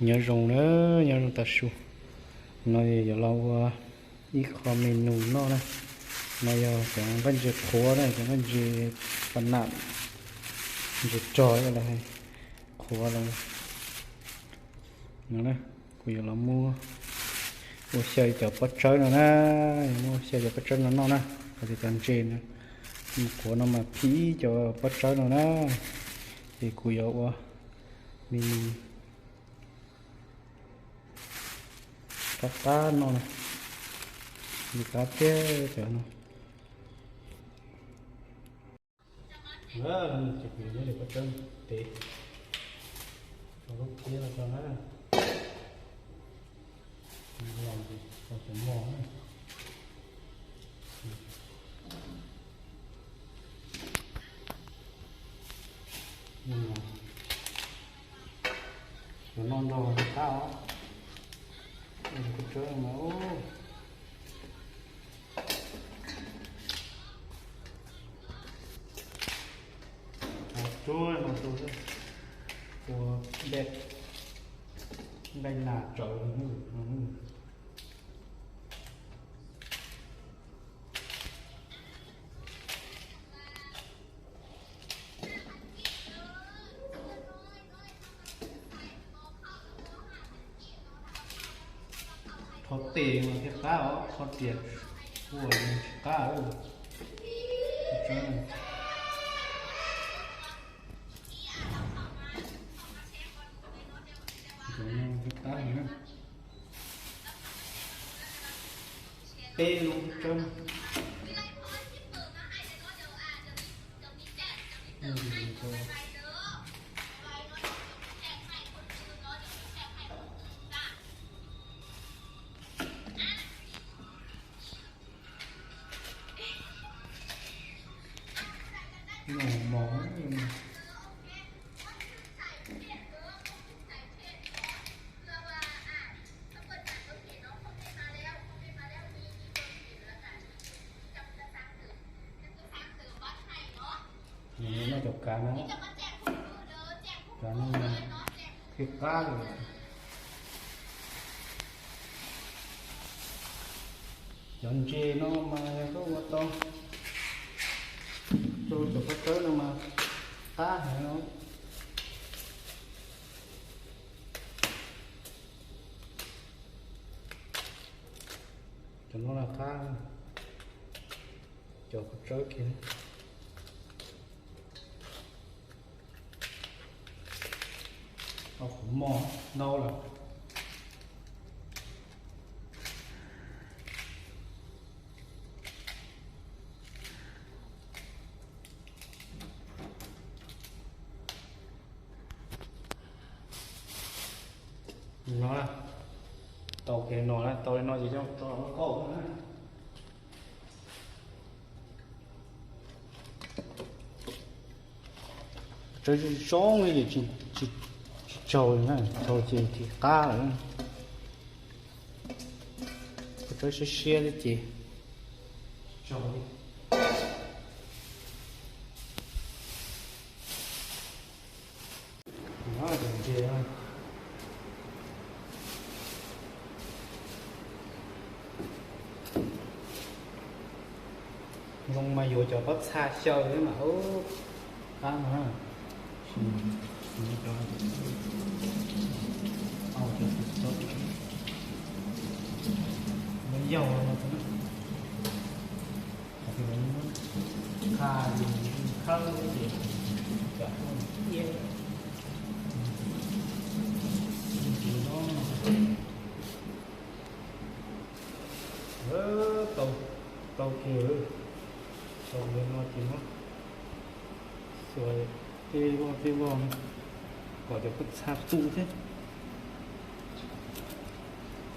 Nyob zoo na, nyob zoo tav su. No yuav los ua ib qho menu noj na. No yog cov nqaij ntses qhuav na, cov nqaij ntses pa nam, ntses rog los hais qhuav los. No na, kuv yuav los muab ua xyaw cov pob tsawb no na, yuav muab xyaw cov pob tsawb no noj na, hais tias cov ntses no mus qhuav no mas phim cov pob tsawb no na. Ces kuv yuav ua menu qab qab no na, li qab tiag cov no. Ces kuv yuav muab cov pob tsawb tev rau lub phiab no tso na. Los ces tau cov mos na. Cov no nrog qab os. Pob tsawb no. Tsuag no tsuag xwb, ua nqaij nas tsawv no. Qhov tes mas thiaj qab os, qhov riam ua tsis qab. Cov no thiaj qab heev na. Peb lub tsawb. Noj mov. Noj cov kav no, kav no thiaj qab li. Cov ntses no mas yog koj ua tau rau cov pob tsawb no mas qab heev no. Cov no los qab, cov pob tsawb kiag. Au, qhov mos ntau lawm. No, tau kiag no na, tau li no ces coj tso hauv qab na. Tsawb zoo li ces tsis tsaug li na, tsaug ces qab lawm. Tsawb siab siab thiab ces tsaug li. Zoo mas yuav cov pob txha xyaw thiab mas, qab no. Muab yaug no, qha khawb ces cov iab no. Tau, tau kiag, tau li no ces muab xuas tej voj tej voj kom cov pob txha tu thiab.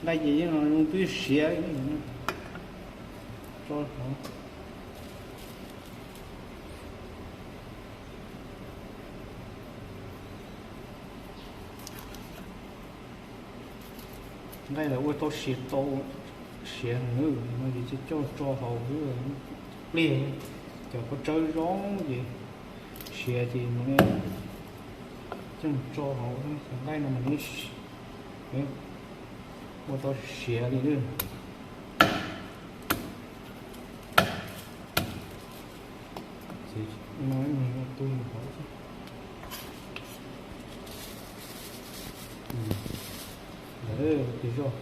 Nqaij ces yeej zoo twb siav tso hauv. Nqaij lawv ua tau siav tau, siav heev no ces coj tso hauv pliag. Cov pob tsawb zoo ces siav ces mas coj tso hauv, cov nqaij no mas nws Ua tau siav li lawm. Ces no tu hov xwb. Ntawd ces zoj,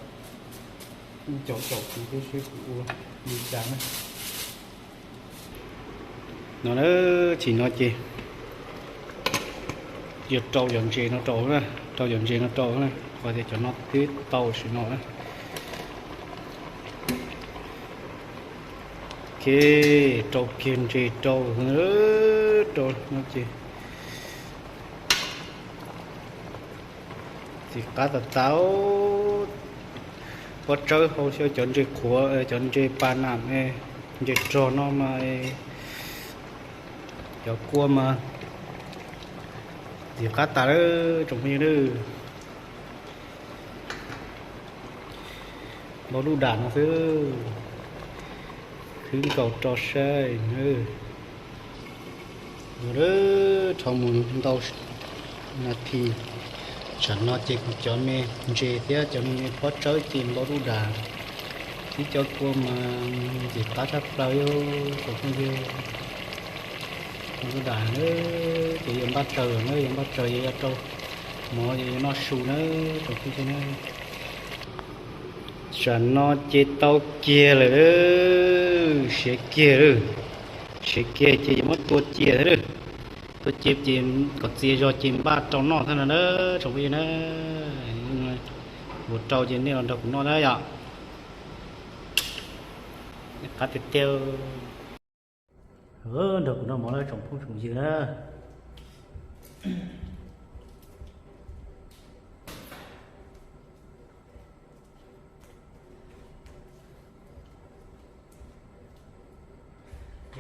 caum caum kuv thiab seb kuv ua li cas na. No na, chim no ces yuav rau cov ntses no rau na, rau cov ntses no rau na, qhov tias cov no twb tau sim no na. Ok, rau kiag ntses rau, rau no ces txiv qab tas tas. Pob tsawb hau xyaw cov ntses qhuav, cov ntses pas nam, ntses rog no mas, cov kua mas txiv qab tas lawm tsoom phooj ywg. Npau lub dam no xwb, khwb nkaus rau saib. Dhau mus ntau nas this, tsam no ces kuv cov me ntses thiab cov me pob tsawb ces npau lub dam, tib cov kua mas txiv qab tshaj plaws tsoom phooj ywg. Npau lub dam na, ces yuav npaj raws na, yuav npaj raws yuav rau mov, yuav noj su na tsoom phooj ywg na. Tsam no ces tau kiag lawm, siav kiag lawm. Siav kiag ces yuav muab tua cia thiab lawm. Tua cia ces kom txias zog ces npaj rau noj thiab no na tsoom phooj ywg na. Ua rau ces nej los nrog kuv noj na yom. Qab tiag tiag. Nrog kuv noj mov na tsoom phooj tsoom ywg na.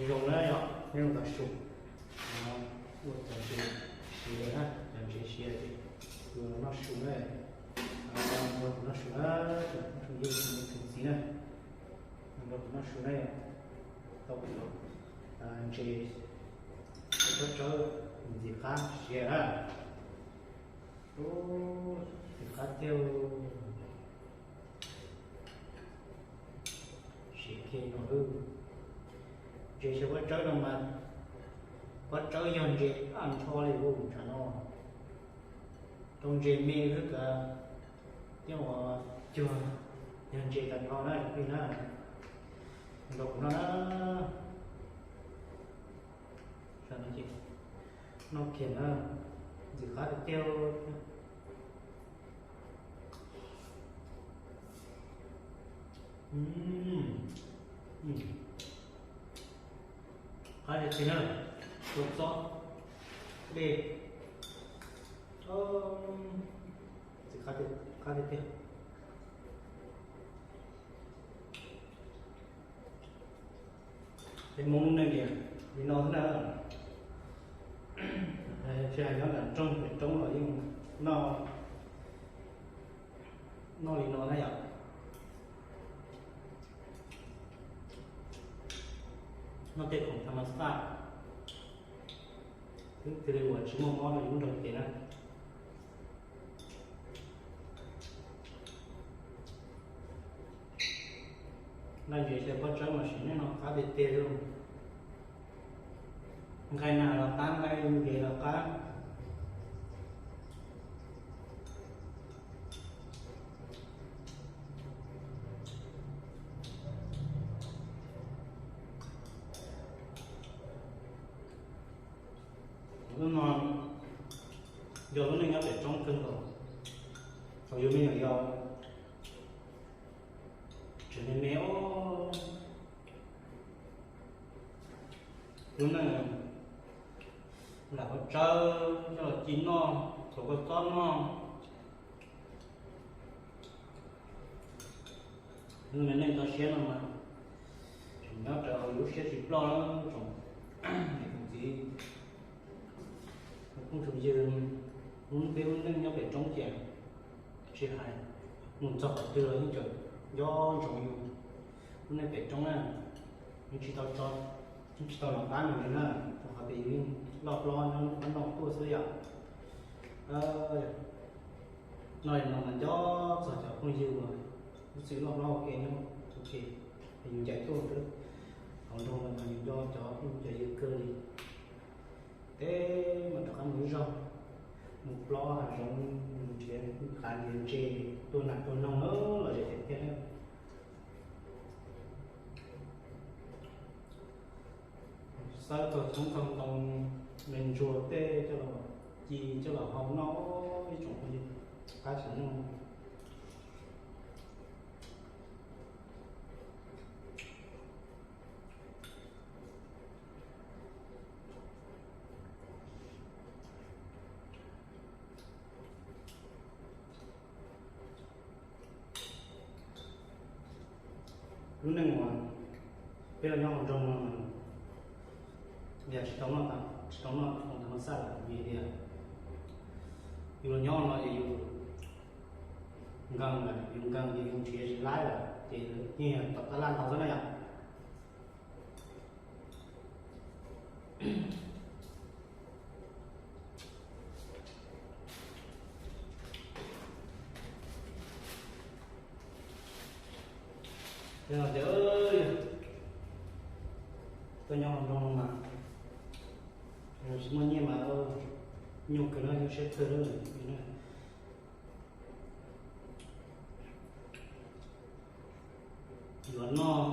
Zoo na yom, nej zoo tas su. Ua cov ntses siav na, cov ntses siav ces kuv noj su na. Nrog kuv noj su na, tsoom phooj tsoom ywg tsoom niam tsoom txiv na. Nrog kuv noj su na. Tau ntses, pob tsawb, ntxim qab siav na. Ntxim qab tiag. Siav kiag no. Ntses xyaw pob tsawb no mas, pob tsawb yog ntses tag nrho li ub tsam no. Rau ntses me xwb kav, thiab uas cuag yog ntses tag nrho na tsoom phooj ywg na. Nrog kuv noj na. Noj kiag na, ntxim qab tiag tiag. Qab tiag tiag na, kua txob, dej, ntxim qab tiag tiag. Peb Hmoob lub neej tias li no xwb na, tsis hais nyob nram roob pem roob los yeej noj, noj li no na yom. Noj tej khoom tham ma xaj, twb tiag li uas tsis muaj mob rau yus lub nrog cev na. Nqaij ntses xyaw pob tsawb mas sim neej no qab tiag tiag li. Nqaij nag los qab, nqaij ntses los qab. Lub no yog lub neej nyob pem roob kawg nkaus, thaum yus me nyuam yaus tseem me me os. Lub neej nram pob tsawb coj los ci noj, thaum kua txob noj. Lub neej toj siab no mas tseem nyob raws hauv yus lub siab tsis ploj na tsoom niam tsoom txiv, tsoom phooj tsoom ywg. Lub peb lub neej nyob pem roob ces tsis hais mus txog qhov twg los yeej tseem nco ntsoov yus lub neej pem roob na. Yeej tsis tau tso, yeej tsis tau los qab nws li na, rau qhov tias yus yeej loj hlob nyob lub qab noj tuaj xwb yom. No no mas nco txog cov phooj ywg uas ib txwm loj hlob ua ke nyob ua ke, yus ncaim tuaj xwb, hauv nroog no mas yus nco cov phooj ywg cov ywg kawg li. Teb mas rov qab mus ib zaug, mus plob hav zoov, mus nrhiav qav nrhiav ntses tua nas tua noog los zem tiag tiag na. Xawb txog txhoob txog ntoo, me ntsuag tej coj los ci coj los hau noj, ib tsoom phooj ywg qab tsis noj. Lub neej uas peb los nyob hauv nroog no, yog tsis tau noj, tsis tau noj khoom thas mas xaj lawm vim tias yus los nyob no ces yus nkees lawm, yus nkees ces yus nrhiav tsis laib lawm ces yeej yog tom tab laj ntau xwb na yom. Yog tias tuaj nyob hauv nroog no mas tsis muaj nyiaj mas nyuaj kawg na, nyuaj siab kawg na. Yuav noj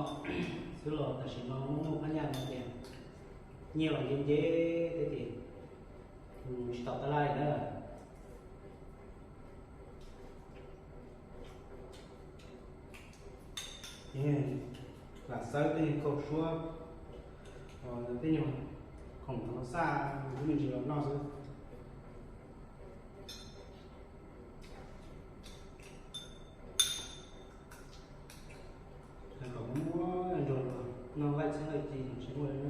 xwb los tam sim no muaj muaj phab nyaj no tias nyiaj los nce nce thiab ces tsis tau tab laj na. Lam xawb tej nyuag kauj suab, tej nyuag khoom thas mas xaj, lub me ntsis los noj xwb. Kom muaj ntsuag los noj laij txheeb laij ci tsis muaj li.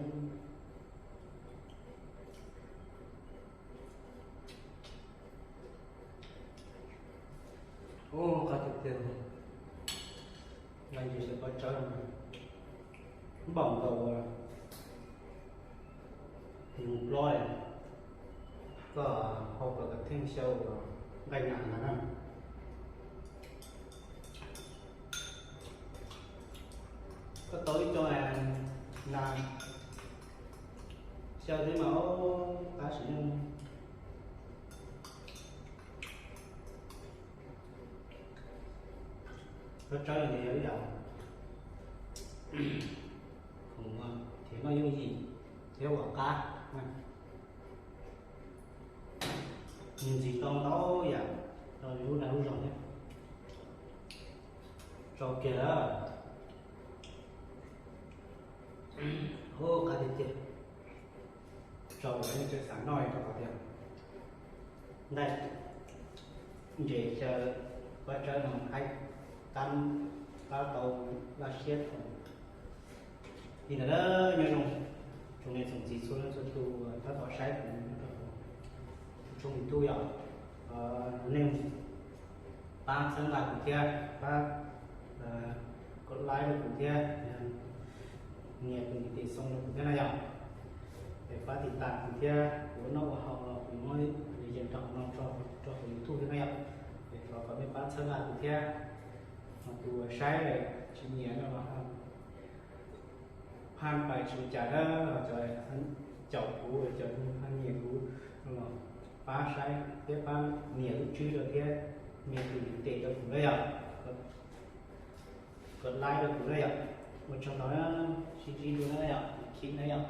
Ub, qab tiag tiag, nqa ntses xyaw pob tsawb npaum nkaus uas yus mus plob, koj hau kom kom theej xyaw uas nqaij nas ntag na. Koj tau ib co nas xyaw thiab mas tab sis pob tsawb no ces yog ib yam khoom noj yooj yim thiab ua qab, nws ntxiv tau ntau yam rau yus lub dag lub zog thiab. Tsau kiag lawm. Ub, qab tiag tiag. Tsau, yeej tseem xav noj rau qhov tias nqaij ntses xyaw pob tsawb no haib, tab, tab tau laj siab thaum. Li ntawd, nyob zoo tsoom niam tsoom txiv txhua leej txhua tus tab tom saib kuv tshooj YouTube yom, nej pab txhawb nqa kuv thiab, pab kov like rau kuv thiab, nias tus ntiv tes xoo rau kuv thiab na yom. Es pab tiv tas kuv thiab, kuv ua noj ua haus los kuv muab li yees rau hauv no tso rau hauv YouTube thiab na yom. Es thov kom nej pab txhawb nqa kuv thiab. Ho tus uas saib tsis nyiam no los phaj pais tsis ua cas na, cov caum kuv, cov ho nyiam kuv no los pab saib thiab pab nias lub tswb rau thiab, nias tus ntiv tes rau kuv na yom, kov like rau kuv na yom. Ua tsaug ntau na, sib ntsib dua na yom, khib na yom.